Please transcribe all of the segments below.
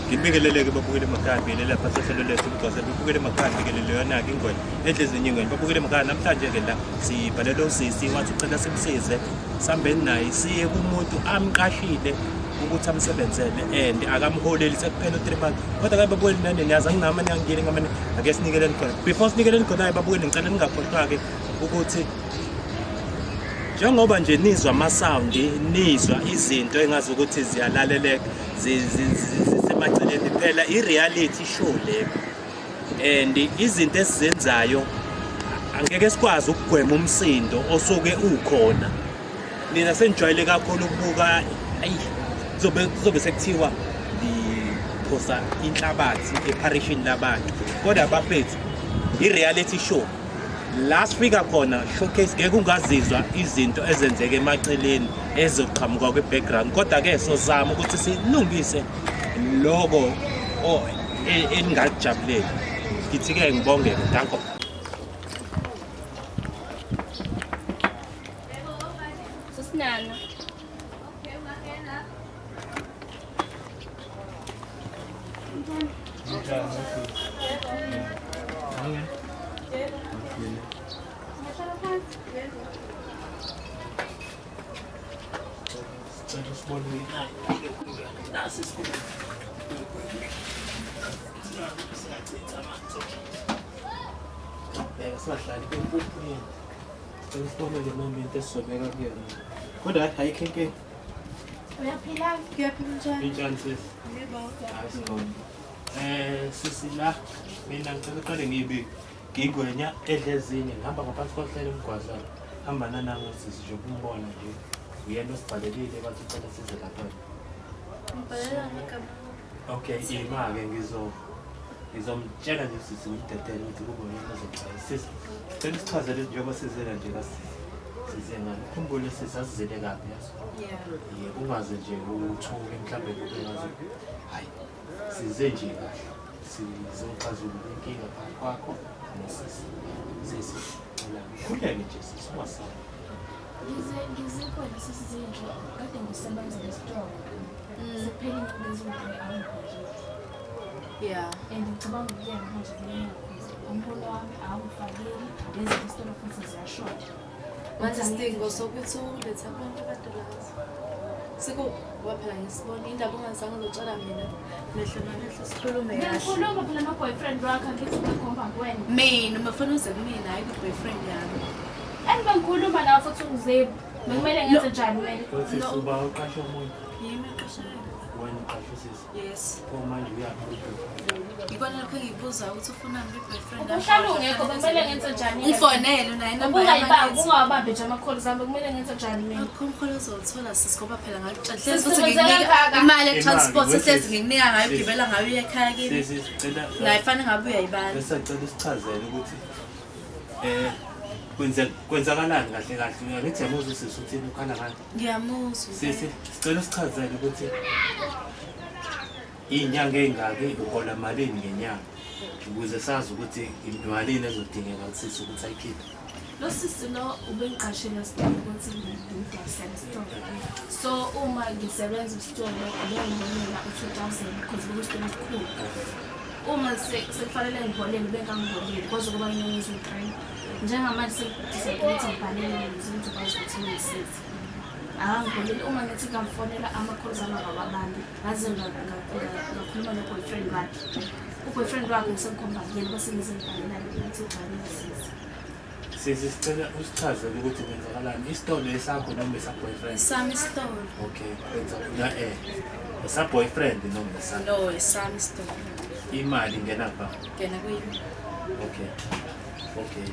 Ngibingeleleke babukele emakhaya, ngibingelele lapha sohlelo lethu umgwaza, bebukele emakhaya, ngibingelele yona-ke ingwenya edla ezinye ingwenya. Babukele emakhaya, namhlanje-ke la sibhalele usisi wathi ucela simsize sihambeni naye siye kumuntu amqashile ukuthi amsebenzele and akamholeli sekuphela u-3 months. Kodwa-ke babukeli nani niyazi anginamane angiyele ngamane ake sinikeleni khona. Before sinikeleni khona-ke babukeli ngicela ningakhohlwa-ke ukuthi njengoba nje nizwa ama-sound, nizwa izinto engazi ukuthi ziyalaleleka zisemaceleni, phela i-reality show le and izinto esizenzayo angeke sikwazi ukugwema umsindo osuke ukhona. Nina senijwayele kakhulu ukubuka, ayi kuzobe sekuthiwa ngiphosa inhlabathi epharishini labantu, kodwa bafethu i-reality show la sifika khona showcase ngeke ungazizwa izinto ezenzeka emaceleni ezizoqhamuka kwi-background, kodwa-ke sozama ukuthi silungise loko eningakujabuleli. Ngithi-ke ngibonge-ke, danko. Sisinana. Bheka singahlali kwempupheni. Cela usibonele noma into esizobeka kuyona. Kodwa hayi ayikho inkinga. Uyaphila? Ngiyaphila njani? Injani sisi? Yebo. Hayi sikhona. Sisi la mina ngicela uqale ngiyibike. Ngigwenya edla ezinye ngihamba ngaphansi kohlelo umgwazana. Hamba nanangu sisi nje ukumbona nje. Uyena osibhalelile bathi ucela size lapha. Ngibhalela amagama. Okay, ima-ke ngizomtshela nje sisi ngimdedele ukuthi kube uyena ozochaza. Sisi, cela usichazele njengoba sizela nje kasisi. Size ngani? Ukhumbule sisi asizele kabi yazi. Yeah. Yebo, ungaze nje uthuke mhlawumbe kube ngaze. Hayi, size nje kahle. Sizoxazulula inkinga phakathi kwakho nosisi. Sisi, cela ukhuleke nje sisi ungasabi. Ngize khona sisizinhle kade ngisebenza esitolo. Sekuphele inyanga eziwu-3 angiholile. Yeah. And ngicabanga ukuyeka manje kuleyo cause umholo wami awungifakeli nezinto esitolo futhi ziyashoda. Manje sidingo sokuthi ulethe abantu abadalazi. Sikuba phela ngisibona indaba ungazange uzotshela mina mehlo namehlo sikhulume kahle. Ngikhuluma phela no-boyfriend wakho angithi ngikhomba kuwena. Mina uma ufuna uze kumina hayi ku-boyfriend yami. And bengikhuluma nawe futhi ungizebu. Bekumele ngenze njani wena? Sisi uba uqashe omunye. Yimi eqashayo. Wena uqashe usisi. Yes. Pho manje uyaphi? Ikona lokho engikubuzayo ukuthi ufunani kwi-boyfriend Uhlala ungekho bekumele ngenze njani? Ungifonele unayo inamba yami Ungayibambi, angithi. ungawabambi nje ama-calls ami bekumele ngenze njani mina? Akukho umholo ozowuthola sisi ngoba phela ngakutshela hlezi Sisi, futhi wenzeka ngikunika kangaka? imali ye-transport Imali, hlezi ngikunika ngayo Sisi. ugibela ngayo uye ekhaya kimi. Sisi sicela Naye fanele ngabe uyayibala. bese sicela usichazele ukuthi kwenzakalani kahle kahle. Angithi uyamuzwa usisi uthini ukhala ngani? Ngiyamuzwa. Sisi sicela usichazele ukuthi iy'nyanga ey'ngaki uhola malini ngenyanga ukuze sazi ukuthi imalini ezodingeka kusisi ukuthi ayikhiphe. Lo sisi lo ubengiqashela esitolo ukuthi ngidayisele esitolo. So uma ngisebenza esitolo ubengiholela u-2000 because bekuyisitolo esikhulu. Uma sekufanele ngiholele ubengangiholeli kwaze kuba inyanga eziwu-3. Njengamanje sengidecide ukuthi ngibhalele ukuze ngizokwazi ukuthi ngisize. Akangiholeli uma ngithi ngamfonela ama-calls ami akawabambi. Ngaze ngakhuluma no-boyfriend wakhe. U-boyfriend wakhe ngisemkhomba kuyena bese ngize ngibhalela ukuthi ugcwale ngisize. Sisi sicela usichazele ukuthi kwenzakalani. Isitolo esakho noma esa-boyfriend? Esami isitolo. Okay, kwenza na esa-boyfriend noma esakho? No, esami isitolo. Imali ingena kuphi? Ngena kuyimi. Okay. Okay.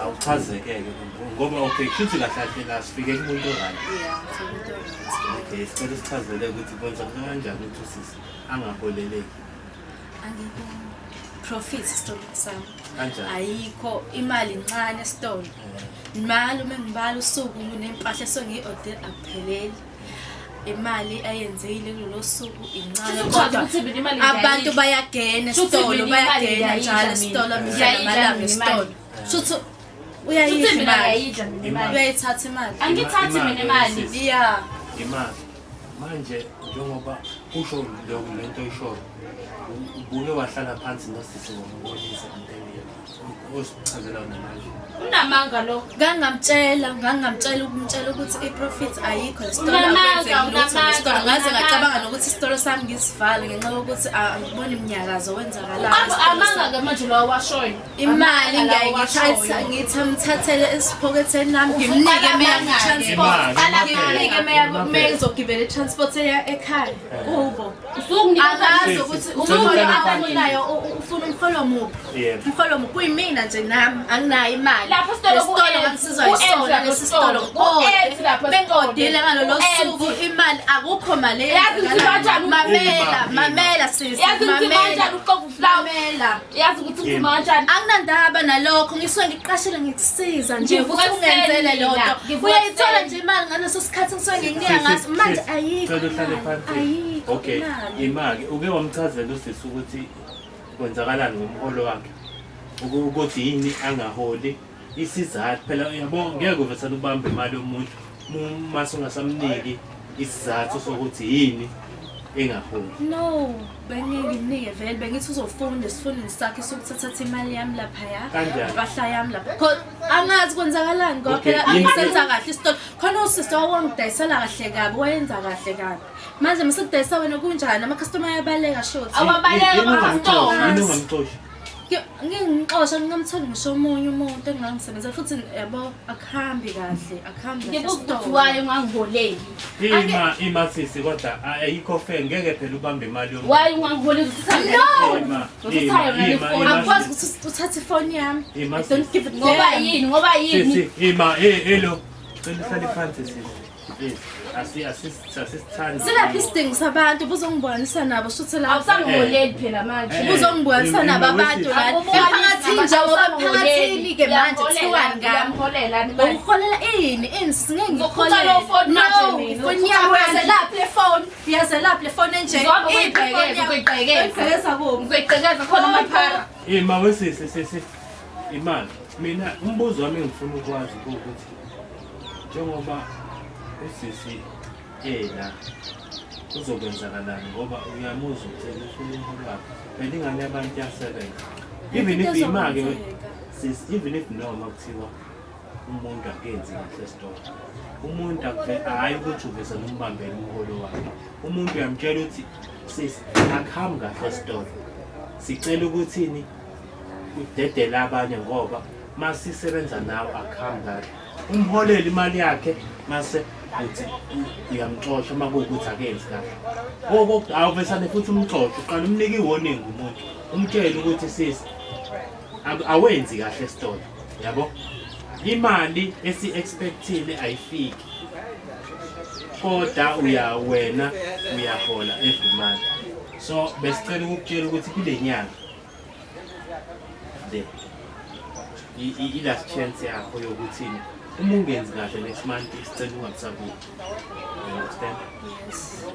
Awuchazeke-ke ngoba okay kushuthi kahle kahle la sifike kumuntu o-right. Yeah, ngifike kumuntu o-right. Okay, sicela usichazele ukuthi kwenzeka kanjani ukuthi usisi angaholeleki. Angiboni. Profit isitolo sami. Kanjani? Ayikho imali incane esitolo. Imali uma ngibala usuku nempahla esengiyi-order akupheleli. Imali ayenzile kulolo suku incane Shuthi kodwa ukuthi mina imali abantu ngiyayidla. bayagena Shuthi esitolo mina imali bayagena ngiyayidla njalo mina. esitolo mihla Ngiyayidla namalanga mina esitolo. imali. Shuthi Shuthi uyayidla mina imali. ngiyayidla mina imali. Uyayithatha imali. Angithathi mina imali. Yeah. Imali. Manje njengoba usho lokhu lento oyishoyo, ubuke wahlala phansi nosisi ngombonisa into engiyo osichazela yona manje. Unamanga lo. Ngangamtshela, ngangamtshela ukumtshela ukuthi i-profit ayikho nesitolo Unamanga, akwenzeki lutho unamanga, nesitolo. Ngaze unamanga. ngacabanga nokuthi isitolo sami ngisivale ngenxa yokuthi angiboni mnyakazo wenzakalayo Abo esitolo amanga sami. ke manje lawo washoyo. Imali Amanga ngiyaye lawo ngithatha washoyo. ngithi amthathele esiphoketheni nami ngimnike meya transport. Imali, Ngimnike meya meya ngizogibela i-transport eya ekhaya kubo. Usukunika Akazi ukuthi Sisi, umholo uhlale phansi. afunayo ufuna umholo muphi. Yebo. Umholo muphi kuyimina nje nami anginayo imali. Lapho isitolo Lesitolo ku-empty, ngangisizwa ku-empty yisona lapho lesi sitolo. isitolo, ku-empty lapho isitolo. Bengodile ngalolo Ku-empty. suku imali akukho mali Yazi ukuthi eyenzakalayo. kanjani Mamela, Ima, mamela sisi, Yazi ukuthi mamela. kanjani uqoba uflower. Mamela. Yazi ukuthi unzima kanjani. Anginandaba nalokho ngisuke ngiqashele ngikusiza nje Ngivuka ukuthi ungenzele ekuseni leyo mina, nto. ngivuka Uyayithola ekuseni. nje imali ngaleso sikhathi ngisuke ngikunika ngaso manje ayikho. Cela uhlale imali, phansi. Ayikho Okay, imali. imali uke wamchazela usisi ukuthi kwenzakalani ngomholo wakhe. Ukuthi yini angaholi isizathu phela uyabo ngeke uvesane ubambe imali yomuntu mase ungasamniki isizathu sokuthi yini engaholi. No, bengeke ngimnike vele bengithi uzofunda esifundweni sakhe sokuthatha imali yami laphaya Kanjani? impahla yami lapha angazi kwenzakalani ngoba Okay, phela yini- angisenza kahle isitolo khona usisi wawangidayisela kahle kabi wayenza kahle kabi manje masekudayisa wena kunjani amakhastoma ayabaleka shothi Awabaleka Yini ungamxoshi? ama-customer. Yini ungamxoshi? Ngingixosha ngingamtholi ngisho omunye umuntu engingangisebenzela futhi yabo akuhambi kahle akuhambi kahle Ngibuza ukuthi esitolo. why ungangiholeli. Ima sisi kodwa ayikho fair ngeke phela ubambe imali yomuntu. Why ungangiholeli usithatha No! Ima, Usithatha ima, yona le ima, phone. ima, Akukwazi ukuthi uthathe ifoni yami. Ima I don't give a Ngoba damn. yini? Ngoba yini? Sisi, ima, eh hello. Cela uhlale phansi sisi. Please. Asi asi asisithandi. Silaphi isidingo sabantu buzongibonisa nabo shuthi la Awusangiholeli phela manje. Eh. buzongibonisa nabo abantu la Awubukanisi emphakathini nje ngoba awusangiholeli. emphakathini ke manje kuthiwani ngami Uyamholela ni manje. Ukuholela ini ini singeke Ngizokhutha lo phone manje No, mina, ifoni ngizokhutha yami manje. uyazelaphi le phone uyazelaphi le phone enje Ngizohamba Iphi ifoni ngiyoyigqekeza, yakho? ngizoyigqekeza. Uyigqekeza kuphi? Ngizoyigqekeza khona amaphara. Ima wesisi sisi. Imali. Mina umbuzo wami engifuna ukwazi ukuthi njengoba usisi ela kuzokwenzakalani ngoba uyamuzwa ukuthi ufuna umholo wakhe. Phela ingane yabantu iyasebenza. Even if ima-ke sis even if noma kuthiwa umuntu akenzi kahle esitolo umuntu hhayi ukuthi uvese umbambele umholo wakhe umuntu uyamtshela ukuthi sis akuhambi kahle esitolo sicela ukuthini udedele abanye ngoba masisebenza nawe akuhambi kahle umholele imali yakhe mase uthi uyamxosha uma kuwukuthi akenzi kahle awuvesane futhi umxoshe uqala umnike i-warning umuntu umtshele ukuthi sis awenzi kahle esitolo yabo imali esi-expectile ayifiki kodwa uya wena uyahola every month so besicela ukukutshela ukuthi kule nyanga le i-last chance yakho yokuthini uma ungenzi kahle next month sicela ungabisabuyi. You understand? Yes.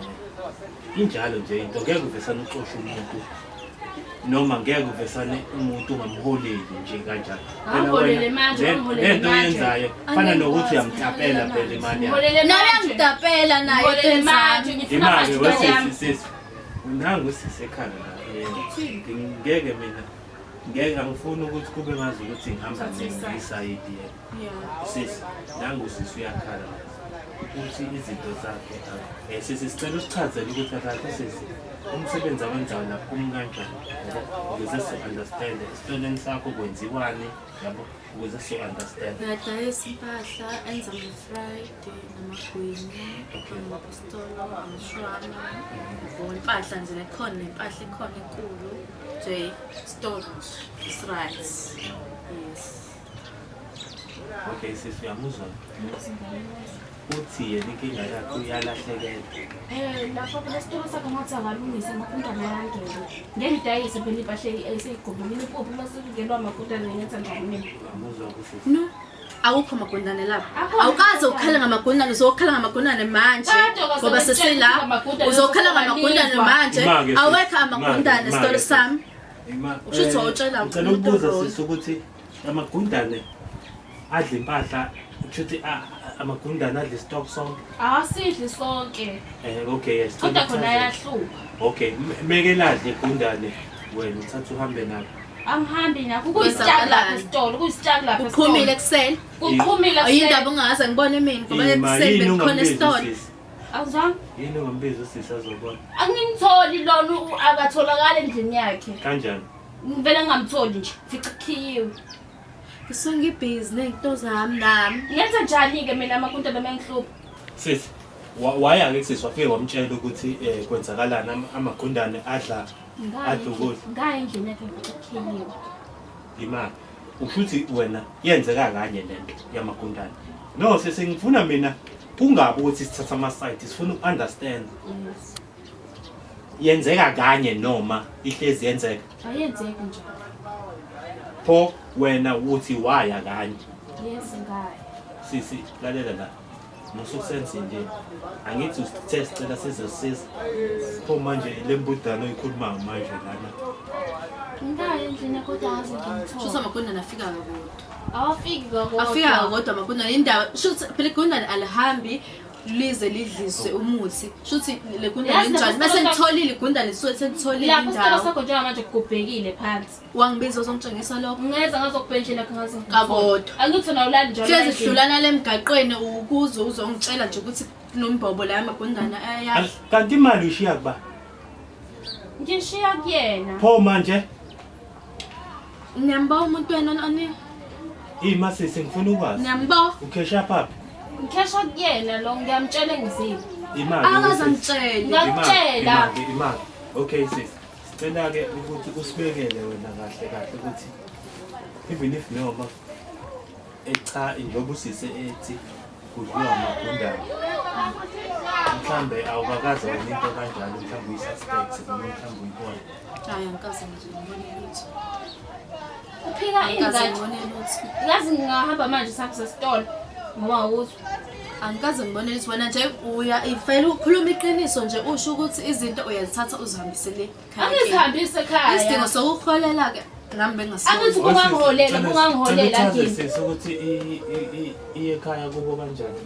Injalo nje into ngeke uvesane uxoshe umuntu noma ngeke uvesane umuntu ungamholeli nje kanjalo. Phela Awuholele wena, manje, awuholele le nto manje. oyenzayo fana nokuthi Angikwazi uyamtapela ukuholela phela imali yakhe. Ngiholele Nawe manje. uyangitapela naye Ngiholele into manje, enzami. ngifuna Imali manje imali yami. wesisi sisi. Nangu usisi ekhala la. Ngeke mina ngeke angifuni ukuthi kube ngazi ukuthi ngihamba ngisayidi yena. Yeah. Sisi, nangu sisi uyakhala. Uthi izinto zakhe sisi sicela usichazele ukuthi akakho sisi umsebenzi awenzayo lapho umi kanjani yabo ukuze si-understand esitolweni sakho kwenziwani yabo ukuze si-understand. Ngiyadayisa impahla enza ama-friday namagwinya amapostolo amashwama yabo impahla nje nekhona nempahla ikhona enkulu nje store nje it's right yes. Okay sisi uyamuzwa uthi yena inkinga yakhe uyalahlekela. Lapho phela isitolo sakho ngathi akalungise amagundane ayangena. Ngeke ngidayise phela impahla eseyigobile impuphu uma sekungenwa amagundane ngenza njani mina? Uyamuzwa kusisi. No, akukho magundane lapho. Akhona Awukaze amagundane. ukhala ngamagundane uzokhala ngamagundane manje Kade ngoba kwase sesila betshela amagundane uzokhala uzokhalwa. ngamagundane manje Ima-ke sisi, awekho ima-ke, amagundane ima-ke esitolo sisi. sami. Ima, Usho ukuthi wawutshela ngicela umuntu ukubuza wrong. sisi ukuthi amagundane adla impahla Kushuthi amagundane adla istock sonke. Awasidli sonke. Okay, yes. Kodwa khona ayahlupha. Okay, meke ladle igundane wena uthatha uhambe nalo. Angihambi nakho kuyisitshaki lapha esitolo, kuyisitshaki lapha esitolo. Kuqhumile ekuseni. Kuqhumile Ayindaba ungaze ngibone mina ngoba Ima, ekuseni yini bekukhona ungambizi esitolo. usisi? Awuzwanga? Yini ungambizi usisi azobona? Angimtholi lona akatholakali endlini yakhe. Kanjani? Ngivele ngingamtholi nje, fica kukhiyiwe. Ngisuke ngibhizi ney'nto zami nami. Ngenze njani-ke mina amakuntela mengihlupha? Sisi, waya ke sisi wafike wamtshela ukuthi kwenzakalani amagundane adla adla ukudla. Ngaya endlini yakhe ngifica kukhiyiwe. Imali. Ushuthi wena yenzeka kanye lento yamagundane. No, sisi ngifuna mina kungabi ukuthi sithatha ama-side, sifuna uku-understand. Yes. Yenzeka kanye noma ihlezi yenzeka. Ayenzeki njalo. Pho wena uthi waya kanye. Yes, ngaya. Sisi, lalela la. Musukusenza nje. Angithi usithe sicela sizosiza. Pho manje le mbudano oyikhulumayo manje lana. Ngaya endlini yakhe kodwa angaze Shuthi ngimthole. amagundane afika kakodwa. Awafiki kakodwa. Afika kakodwa amagundane indaba shuthi phela igundane alihambi lize lidliswe umuthi. Shuthi le gundane Yazi linjani? lapho Mase isitolo nitholile igundane lisuke selitholile Lapho isitolo indawo. sakho njengamanje kugubhekile phansi. Wangibiza uzongitshengisa lokho. Ngeza ngazokubheka yakhe ngaze ngimthole. Kakodwa. Angithi wena awulali njalo. Hlezi endlini. sidlulana le mgaqweni ukuze uzongitshela nje ukuthi kunombobo la amagundane ayadla. Kanti imali uyishiya kuba? Ngishiya kuyena. Pho manje Niyambo umuntu wena oni? ima sisi ngifuna ukwazi. Niyambo? Ukhesha phaphi? Ngikhesha kuyena lo ngiyamtshela engizile. Imali. Akaze sisi. angitshele. Ngakutshela. Imali, imali. Okay sis. Sicela ke ukuthi usibekele wena kahle kahle ukuthi even if noma echa njengoba usise ethi kudliwa amagundane. Mhlambe awukakaze wena into kanjalo mhlambe uyi-suspect noma mhlambe uyibone. Hayi angikaze nje ngibone lutho. Uphika Angikaze ingadi. ngibone lutho. Yazi ngingahamba manje sihamba sesitolo ngoba awuzwa. Angikaze ngibone lutho wena nje uya ifela ukhuluma iqiniso nje usho ukuthi izinto uyazithatha uzihambisele ekhaya. Angizihambise ekhaya. Isidingo sokuholela ke nami bengasiboni. Angithi kungangiholela, kungangiholela Cela uchaze kimi. sisi ukuthi iye ekhaya kubo kanjani.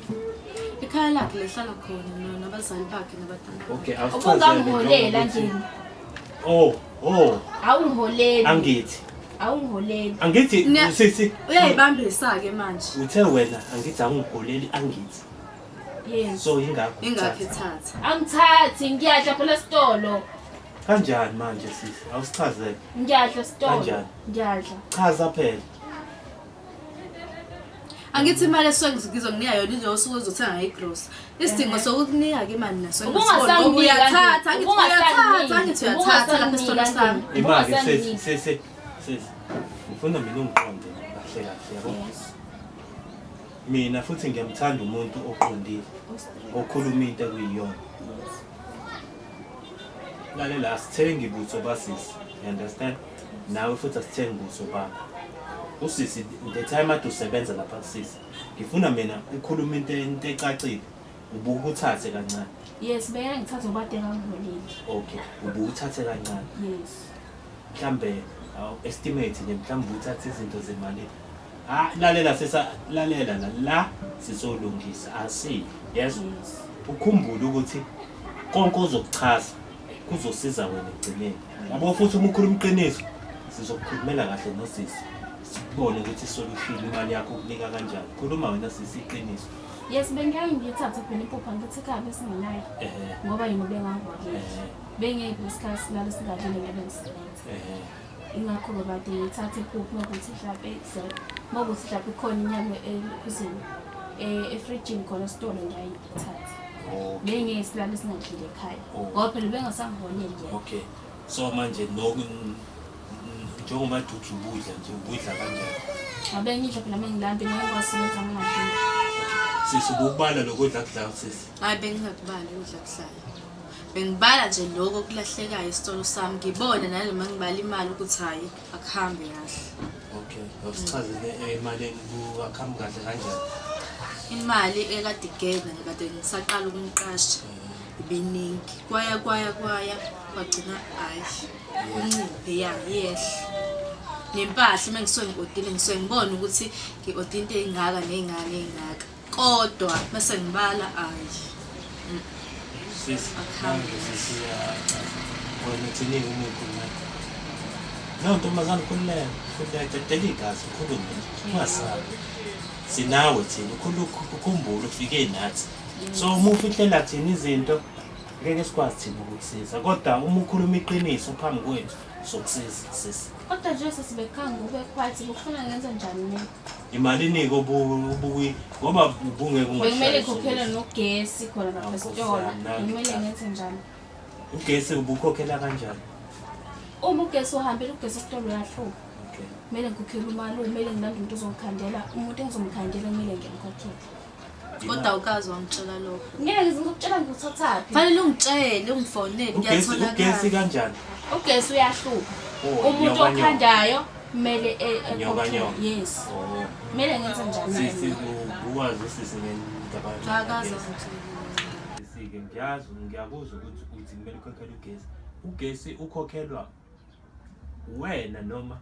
Ikhaya lakhe lehlala khona nabazali bakhe nabantwana. Okay, awusichazele Ubungangiholela njengokuthi- ndini. Oh, oh, Awungiholeli. angithi. Awungiholeli. Angithi sisi Uyayibambisa ke manje. uthe wena angithi angigoleli angithi. Yes. So ingakho Ingakho uthatha. ithatha. Angithathi ngiyadla phela esitolo. Kanjani manje sisi? Awusichazele. Ngiyadla esitolo. Kanjani? Ngiyadla. Chaza phela. Angithi imali esuke ngizokunika yona nje osuke uzothenga igrosa. Isidingo sokukunika ke imali naso. Ubungasanginiki Uyathatha, angithi Ubungasanginiki. uyathatha, angithi uyathatha lapha esitolo sami. Imali sisi Ubungasanginiki. sisi sisi. Ngifuna mina ungiqonde kahle kahle yabo. Yes. Mina futhi ngiyamthanda umuntu oqondile, okhuluma into ekuyiyona. Lalela asithengi buso basisi. You understand? Nawe futhi asithengi buso bakho. Usisi the time ade usebenza lapha kusisi. Ngifuna mina ukhuluma into ecacile. Ubuke uthathe kancane. Yes, bengeke ngithathe ngoba kade ngangiholeli. Okay, ubuke uthathe kancane. Yes. Mhlambe awu estimate nje mhlambe uthathe izinto zemali. Ah lalela sisa lalela la la sizolungisa asi. Yes. Yes. Ukhumbule ukuthi konke ozokuchaza kuzosiza wena ekugcineni. Yabo futhi uma ukhuluma iqiniso sizokukhulumela kahle nosisi. Sibone ukuthi isolution imali yakho ukunika kanjani. Khuluma wena sisi iqiniso. Yes, bengeke ngiyithathe phela impuphu angithi ekhaya besingenayo ngoba yena ubengangiholeli. Bengekho isikhathi silale singadlile ngibe ngisebenza. Ingakho-ke bade ngithathe impuphu makuthi mhlampe makuthi mhlampe ikhona inyama ekhuzini efrijini khona esitolo ngiyayithatha. Okay. Bengeke silale singadlile ekhaya Oh. ngoba phela ubengasangiholeli yena. Okay. So manje no njengoba dudu ubudla nje ubudla kanjani? Ngabe ngidla phela uma ngilambe ngeke ngikwazi ukusebenza ngingadlile. Sisi ubukubala lokudla kudlayo sisi. Hayi bengingakubali ukudla kuhlala. Bengibala nje lokho okulahlekayo esitolo sami ngibone nanoma ngibala imali ukuthi hhayi akuhambi kahle. Okay. Awusichazele emalini ku akuhambi kahle kanjani? Imali ekade igena ngikade ngisaqala ukumqasha ibiningi. Kwaya kwaya kwaya kwagcina hhayi inciphe ya yehla. Nempahla uma ngisuke ngi-odile ngisuke ngibone ukuthi ngi-ode into ey'ngaka ney'ngaka ney'ngaka. Kodwa mase ngibala ayi. Sisi, Akuhambi. nangu sisi uyachaza. Wena uthini-ke uma ukhululeka? No, ntombazane khululeka, khululeka, dedela igazi ukhulume nje, ungasabi. Sinawe thina, ukhumbule ufike nathi. So uma ufihlela thina izinto, ngeke sikwazi thina ukukusiza. Kodwa uma ukhuluma iqiniso phambi kwethu, sokusiza sisi. Kodwa nje sesibekha ngube quiet bufuna ngenze njani mina? Imali inike obukuyi ngoba ubungeke Bekumele ungashayisi. ngikhokhele nogesi khona lapha Awu, Nkosi esitolo. yami, nangu Bekumele cha. ngenze njani? Ugesi ubukhokhela kanjani? Uma ugesi uhambile ugesi esitolo uyahlupha. Okay. Kumele ngikhokhele umalume, kumele ngilande umuntu ozongikhandela, umuntu engizomkhandela kumele ngimkhokhele. Kodwa awukaze wangitshela lokho. Ngeke ngizokutshela ngikuthathaphi. Fanele ungitshele, ungifonele, Ugesi ugesi kuyatholakala. kanjani? Ugesi uyahlupha. Oh, Umuntu nyoka, nyoka. okhandayo kumele Nyoka, ekhokhele. nyoka. Yes. Oh. Kumele ngenze njani? Sisi ukwazi usisi ngendaba Akaze yagesi. wangitshela. Sisi-ke ngiyazi ngiyakuzwa ukuthi uthi kumele ukhokhele ugesi. Ugesi ukhokhelwa wena noma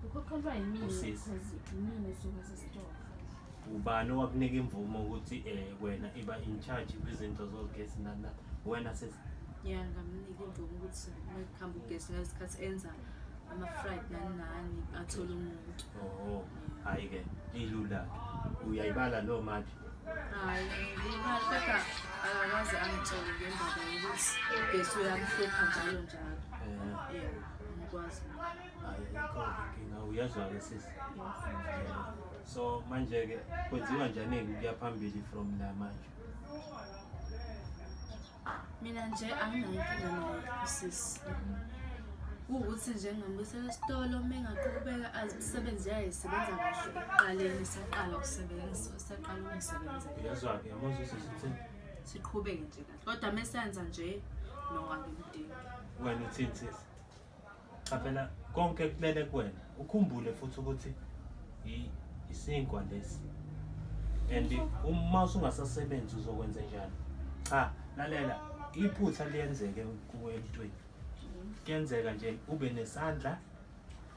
Ukhokhelwa yimina Usisi. because yimina osuke sesitolo. ubani owakunika imvumo ukuthi wena iba in charge kwizinto zogesi nani nani? Wena sisi. Ya, ngamnika imvumo ukuthi uma kuhamba ugesi ngalesikhathi enza ama-fried nani nani athole umuntu. Oh, hhayi-ke ilula-ke. Uyayibala leyo mali? Hhayi, ngiyibala kodwa akakaze angitshele ngendaba yokuthi ugesi uyamhlupha njalo njalo. Ya, angikwazi. Hhayi, ayikho-ke inkinga. Uyezwa-ke sisi? Yeah. So manje-ke kwenziwa njani-ke ukuya phambili from la manje? Mina nje anginayo inkinga naye usisi. Kuwukuthi nje ngingambuyisela esitolo uma engaqhubeka azisebenze yayisebenza kahle ekuqaleni saqala ukusebenza, saqala ukungisebenzela. Uyezwa-ke, yamuzwa usisi uthini? Siqhubeke nje kahle. Kodwa uma esenza nje no angimdingi. Wena uthini sisi? Cha phela konke kumele kuwena. Ukhumbule futhi ukuthi isinkwa lesi. And uma usungasasebenzi uzokwenza njani? Cha, lalela, iphutha liyenzeka kuwe emntwini. Kuyenzeka nje ube nesandla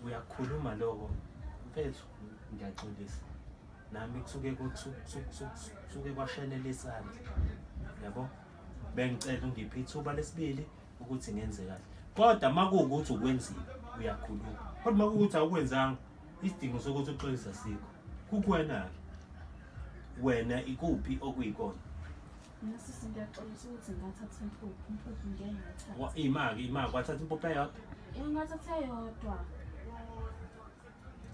uyakhuluma lokho. Mfethu ngiyaxolisa. Nami kusuke kwashelela isandla. Yabo? Bengicela ungiphe ithuba lesibili ukuthi ngenze kahle. Kodwa makuwukuthi ukwenzile uyakhuluma. Kodwa makuwukuthi awukwenzanga isidingo sokuthi uxolise asikho. Kukuwena-ke. Wena ikuphi okuyikona? Mina sisi ngiyaxolisa ukuthi ngathatha impuphu, impuphu ngeke ngathatha. Ima-ke, ima-ke, wathatha impuphu eyodwa? Ngathatha eyodwa.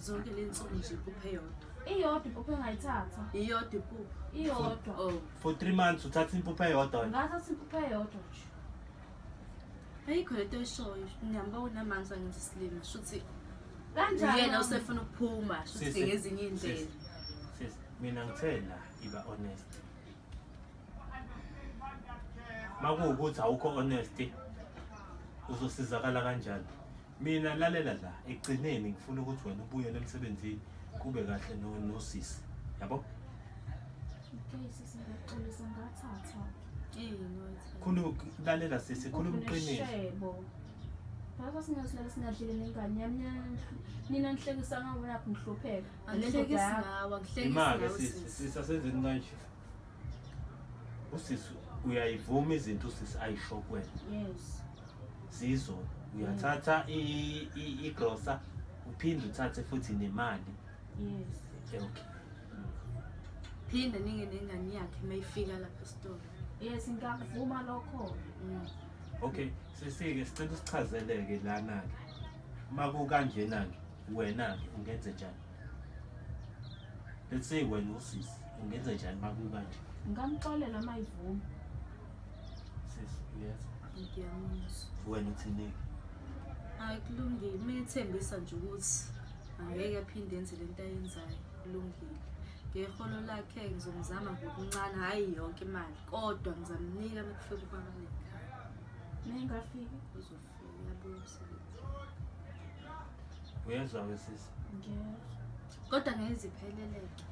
Zonke le nsuku nje impuphu eyodwa. Iyodwa impuphu engayithatha. Iyodwa impuphu. Iyodwa. Oh. For 3 months uthatha impuphu eyodwa wena? Ngathatha impuphu eyodwa nje. Ayikho lento oyishoyo. Ngiyambona manje ngenza isilima. Shuthi Kanjani? yena usefuna ukuphuma, shuthi Sisi, ngezinye iy'ndlela. sisi, sisi, mina ngithe la iba honest. Makuwukuthi awukho honest uzosizakala kanjani? Mina lalela la, ekugcineni ngifuna ukuthi wena ubuyele emsebenzini kube kahle nosisi. Yabo? Okay, sisi ngiyaxolisa ngathatha. Yini wayithatha? Khulu lalela sisi, khuluma iqiniso. Neshebo. Phela singasilala singadlile nengane yami nina nihlekisa ngawe lapho ngihlupheka. Angihlekisi ngawe, angihlekisi Ima-ke ngawe sisi, sisi. sisi asenzeni kanje. Usisi uyayivuma izinto usisi ayisho kuwena. Yes. Sizo uyathatha igrosa uphinde uthathe futhi nemali. Yes. Okay. Phinde ninge nengane yakhe mayifika lapha esitolo. Yes, ngiyakuvuma lokho. Okay, sisi-ke sicela usichazeleke lana-ke. Makukanjena-ke, wena-ke ungenze njani? Let's say wena usisi, ungenze njani makukanje? Ngingamxolela uma ivuma. Sisi, uyezwa? Ngiyamuzwa. Wena uthini-ke? Hayi kulungile, uma ethembisa nje ukuthi angeke aphinde enze lento ayenzayo, kulungile. Ngeholo lakhe ngizomzama ngokuncane, hhayi yonke imali, kodwa ngizamnika uma kufika ubaba lekhaya. Ningafiki. Uzofika, uyabuya umsebenzi. Uyezwa-ke sisi? Ngiyezwa. Kodwa ngeke zipheleleke.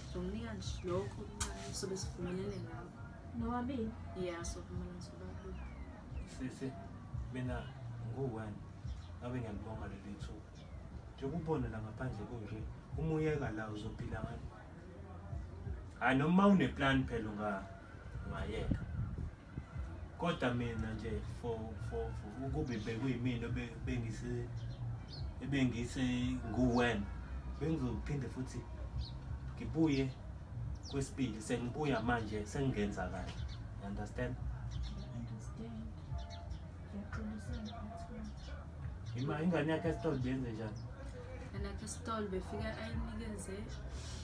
Ngizomnika nje lokho okuncane sobe sivumelene ngakho. Nobabili? Ya, sovumelana sobabili. Sisi, mina nguwena. Ngabe ngiyalibonga leli thuba. Njengoba ubona la ngaphandle kunje, uma uyeka la uzophila ngani? Hhayi noma uneplan phela ungayeka. Kodwa mina nje for ukube bekuyimina bengise ebengise nguwena bengizophinde futhi ngibuye kwesibili sengibuya manje sengingenza kahle. You understand? Understand. Ngiyaxolisa mphathi wami. Ima ingane yakhe esitolo benze njani? Ingane yakhe esitolo befika ayinikeze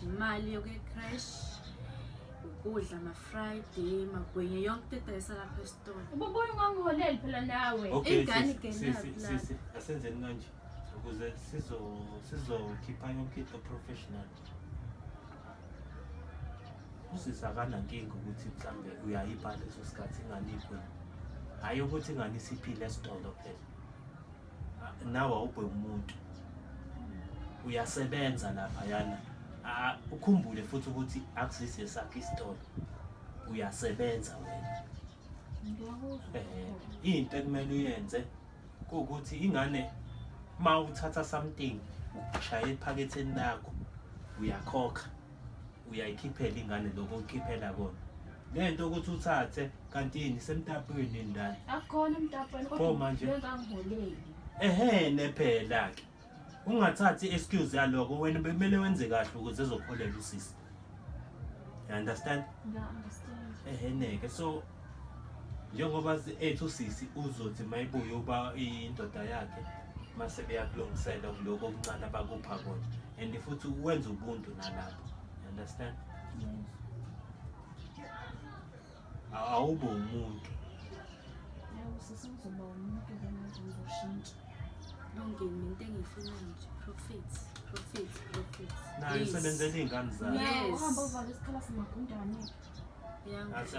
imali yokuya creche, ukudla ama-Friday, magwinya, yonke into edayisa lapha esitolo. Ububuye ungangiholeli phela nawe. Okay, Ingane sisi, ingenaphi sisi, lapha? sisi, asenzeni kanje ukuze sizokhipha yonke into professional. Usisi akanankinga ukuthi mhlambe uyayipha leso sikhathi ingane igwenya. Hhayi ukuthi ingane isiphile esitolo phela. Nawe awube umuntu. Uyasebenza laphayana. Ukhumbule futhi ukuthi akusisi esakho isitolo. Uyasebenza wena. Ngiyakuzwa. Into ekumele uyenze kuwukuthi ingane uma uthatha something ushaya ephaketheni lakho uyakhokha uyayikhiphela ingane lokho okukhiphela kona. Le nto ukuthi uthathe kanti yini semtapweni indana. Akukhona emtapweni Pho manje? bengangiholeli. Ehene phela ke. Ungathathi excuse yaloko wena bekumele wenze kahle ukuze ezokholela usisi. You understand? Ngiya-understand. Eheneke so njengoba ethi usisi uzothi mayibuye uba indoda yakhe mase beyakulungisela kuloko okuncane abakupha kona and futhi wenza ubuntu nalapho. You understand? Yes. Awube umuntu. Yebo, sisi ngizoba umuntu ke manje ngizoshintsha. Lungile, mina into engiyifunayo nje profit, profit, profit. Nayo Please. usebenzela iy'ngane zakho. Yes. Uhamba uvala isikhala simagundane.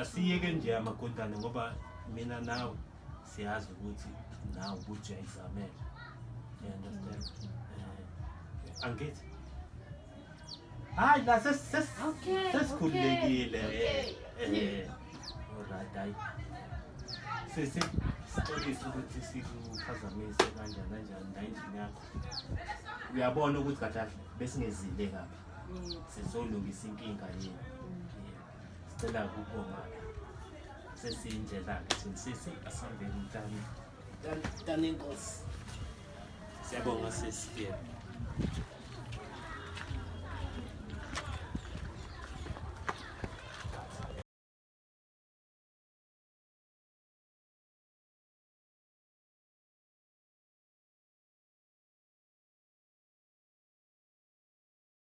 Asiyeke nje amagundane ngoba mina nawe siyazi ukuthi nawe ubuthi uyayizamela. You understand? Angithi? Hayi la Okay, sesikhululekile. okay, Alright, hayi. Sisi sixolise ukuthi sikuphazamise kanjani kanjani la endlini yakho. Uyabona ukuthi kahle kahle besingezile kabi. Sizolungisa inkinga yini. Sicela ukubonga. Sesiyindlela-ke thina sisi asihambeni mntana. Mntana inkosi. Siyabonga sisi. Yeah.